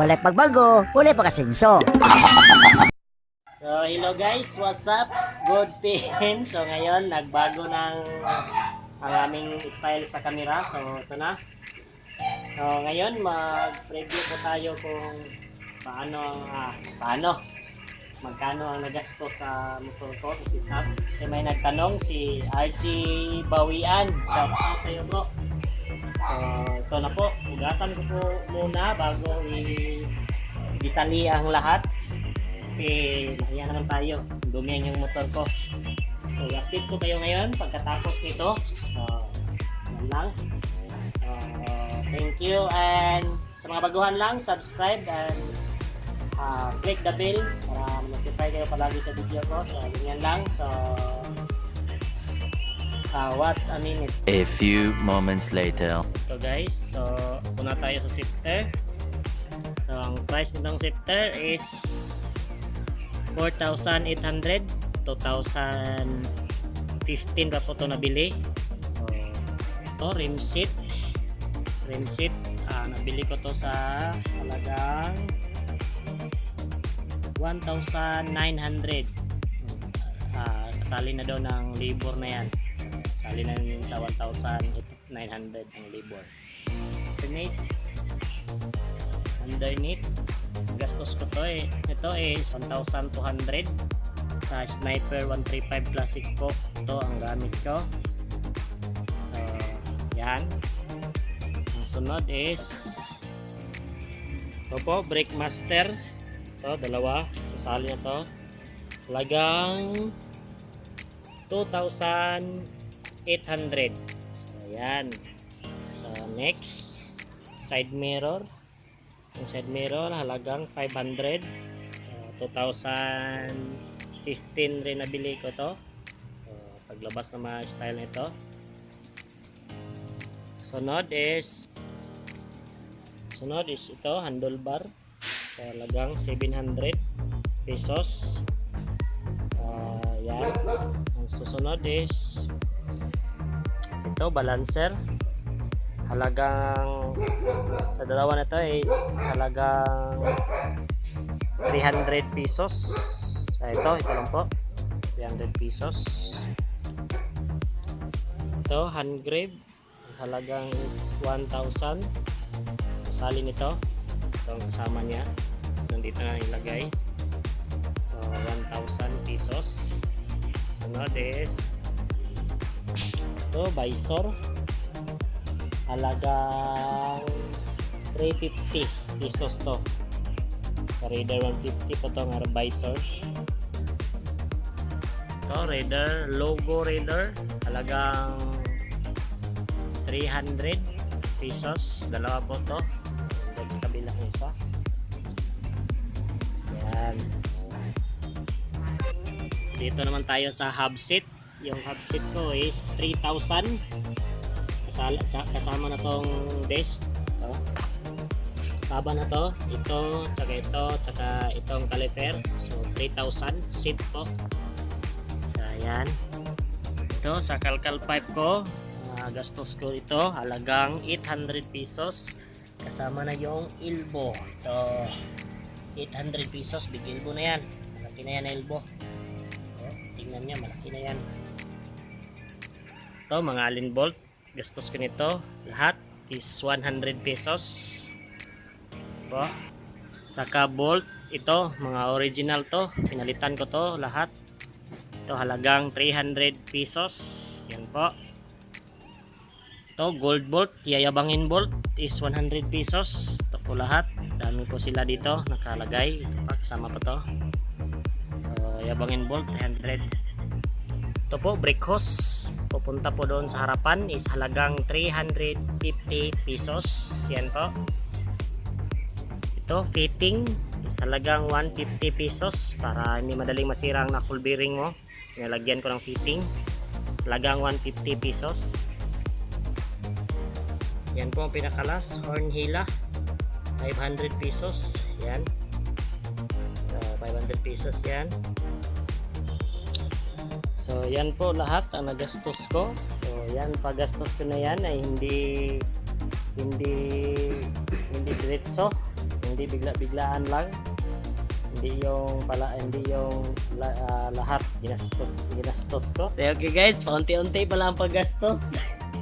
Walay pagbago, walay pag-asenso. So, hello guys, what's up? Good pin. So, ngayon, nagbago ng ang aming style sa camera. So, ito na. So, ngayon, mag-preview po tayo kung paano, paano, magkano ang nagasto sa motor ko to sit up. Kasi may nagtanong si RG Bawian. Shout out sa iyo, bro. So, ito na po. Hugasan ko po muna bago i-detali ang lahat. Kasi nahiya naman tayo. Dumihan yung motor ko. So, i-update ko kayo ngayon pagkatapos nito. So, yan lang. Thank you and sa mga baguhan lang, subscribe and click the bell para notify kayo palagi sa video ko. So, ganyan lang. So, what's a minute? A few moments later. So guys, so una tayo sa sifter. So, ang price nitong sifter is 4,800. 2015 pa po ito nabili. So, ito, rim seat. Rim seat, nabili ko to sa halagang 1,900. Kasali na daw ng labor na yan. Kasali na yun sa 1,900 ang labor. Alternate. Underneath. Gastos ko to eh. Ito is 1,200 sa Sniper 135 Classic po. Ito ang gamit ko. So, yan. Ang sunod is ito po, Brake Master. Ito, dalawa. Sasali na to. Halagang 2,800. So, ayan. So, next, side mirror. Yung side mirror, halagang 500. 2015 rin nabili ko to. So, paglabas ng mga style nito. Sunod is ito, handlebar. So, halagang 700 pesos. Yan. Ang susunod is ito, balancer. Halagang sa dalawa na to is halagang 300 pesos. Ito lang po. 300 pesos. Ito, hand grip. Ang halagang is 1,000. Kasali nito. Ito ang kasama niya. So, nandito na ilagay. So, 1,000 pesos. Sunod is ito, visor. Halagang 350 pesos to. Sa Raider 150 po to ng visor. Ito, Raider, logo Raider. Halagang 300 pesos. Dalawa po to. Doon sa kabilang isa. Yan. Dito naman tayo sa hub seat. Yung hub seat ko is 3,000. Kasama na tong desk. Ito. Kasama na to. Ito, tsaka ito, tsaka itong caliper. So, 3,000 seat po. So, ayan. Ito, sa kalkal pipe ko, gastos ko ito, halagang 800 pesos. Kasama na yung elbow. Ito, 800 pesos, big elbow na yan. Malaki na yan na elbow. Oh, tingnan niya, malaki na yan. Ito, mga allen bolt. Gastos ko nito, lahat is 100 pesos. Po. Tsaka bolt, ito, mga original to. Pinalitan ko to lahat. Ito, halagang 300 pesos. Yan po. Ito, gold bolt, yayabangin bolt is 100 pesos. Ito po lahat. Dami po sila dito nakalagay. Ito pa, kasama pa to. So, yabangin bolt, 300. Ito po, brake hose. Pupunta po doon sa harapan is halagang 350 pesos. Yan po. Ito, fitting is halagang 150 pesos para hindi madaling masira ang knuckle bearing mo. Nilagyan ko ng fitting. Halagang 150 pesos. Yan po ang pinakalas, horn hila. 500 pesos. Yan. So, 500 pesos yan. So, yan po lahat ang nagastos ko. So, yan, paggastos ko na yan ay hindi hindi hindi diretso, hindi bigla-biglaan lang. Hindi yung pala hindi yung lahat ginastos ginastos ko. Okay guys, paunti-unti pala ang paggastos.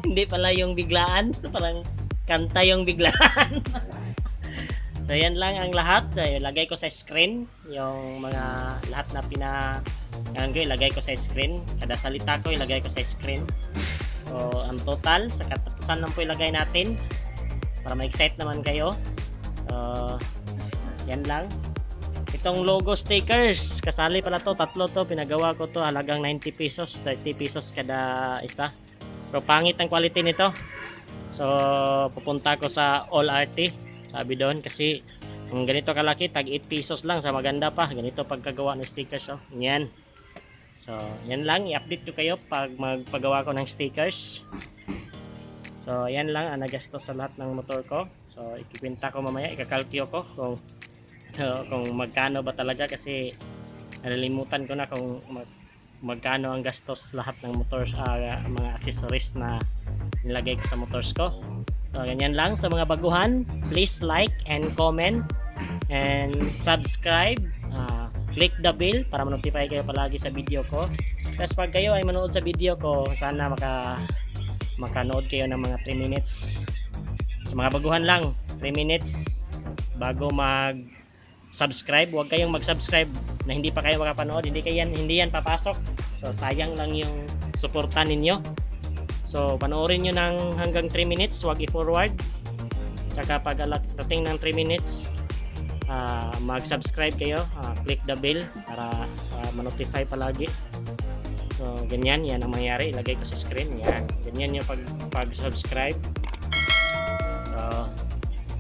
Hindi pala yung biglaan, parang kanta yung biglaan. So yan lang ang lahat. So, ilagay ko sa screen yung mga lahat na pina yan ko, ilagay ko sa screen. Kada salita ko ilagay ko sa screen. So ang total sa katapusan lang po ilagay natin para ma-excite naman kayo. So yan lang. Itong logo stickers, kasali pala to, tatlo to, pinagawa ko to halagang 90 pesos, 30 pesos kada isa. Pero pangit ang quality nito. So pupunta ko sa All RT, sabi doon kasi ang ganito kalaki tag 8 pesos lang sa maganda pa. Ganito pagkagawa ng stickers oh. Yan. So, yan lang, i-update ko kayo pag magpagawa ko ng stickers. So, yan lang ang nagastos sa lahat ng motor ko. So, ikikwenta ko mamaya, ikakalkyo ko kung kung magkano ba talaga kasi nalilimutan ko na kung magkano ang gastos lahat ng motor, mga accessories na nilagay ko sa motors ko. So, ganyan lang sa mga baguhan. Please like and comment and subscribe. Click the bell para ma-notify kayo palagi sa video ko. Tapos pag kayo ay manood sa video ko, sana makanood kayo ng mga 3 minutes. Sa mga baguhan lang, 3 minutes bago mag subscribe. Huwag kayong mag-subscribe na hindi pa kayo makapanood. Hindi yan papasok. So sayang lang yung suporta ninyo. So panoorin nyo ng hanggang 3 minutes, huwag i-forward. Tsaka pag dating ng 3 minutes, mag-subscribe kayo, click the bell para ma-notify palagi. So ganyan, yan ang mangyari. Ilagay ko sa screen, yan. Ganyan yung pag-subscribe. So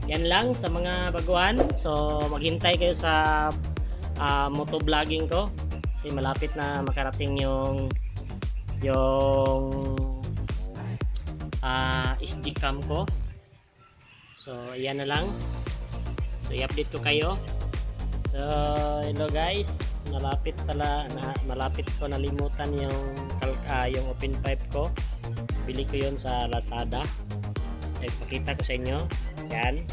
yan lang sa mga baguhan. So maghintay kayo sa motovlogging ko kasi malapit na makarating yung SG cam ko. So ayan na lang. So i-update ko kayo. So hello guys, malapit pala na, malapit ko nalimutan yung yung open pipe ko. Bili ko yun sa Lazada. Ay, pakita ko sa inyo. Yan.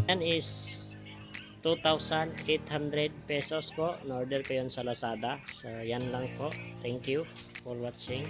Yan is 2,800 pesos po. Na-order ko yun sa Lazada. So, yan lang po. Thank you for watching.